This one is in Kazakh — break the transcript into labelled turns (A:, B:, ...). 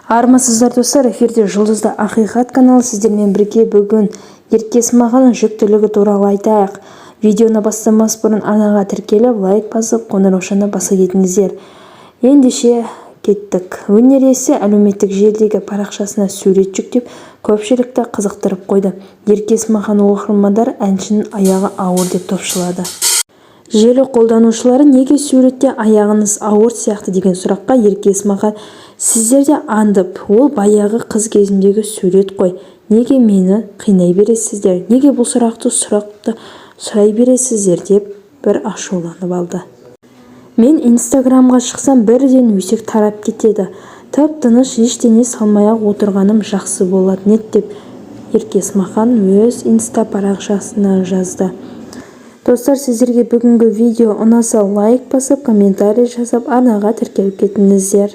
A: Армысыздар, достар! Эфирде «Жұлдызды ақиқат» каналы. Сіздермен бірге бүгін Ерке Есмаханның жүктілігі туралы айтайық. Видеоны бастамас бұрын арнаға тіркеліп, лайк басып, қоңыраушаны баса кетіңіздер. Ендеше кеттік. Өнер иесі әлеуметтік желідегі парақшасына сурет жүктеп, көпшілікті қызықтырып қойды. Ерке Есмахан оқырмандар әншінің аяғы ауыр деп топшылады. Желі қолданушылары «Неге суретте аяғыңыз ауыр сияқты?» деген сұраққа Ерке Есмахан: «Сіздер де аңдып, ол баяғы қыз кезімдегі сурет қой. Неге мені қинай бересіздер? Неге бұл сұрақты сұрай бересіздер?» – деп бір ашуланып алды. «Мен инстаграмға шықсам, бірден өсек тарап кетеді. Тып-тыныш ештеңе салмай-ақ отырғаным жақсы болатын еді», – деп Ерке Есмахан өз инста парақшасына жазды. Достар, сіздерге бүгінгі видео ұнаса, лайк басып, комментарий жазып, арнаға тіркеліп кетіңіздер.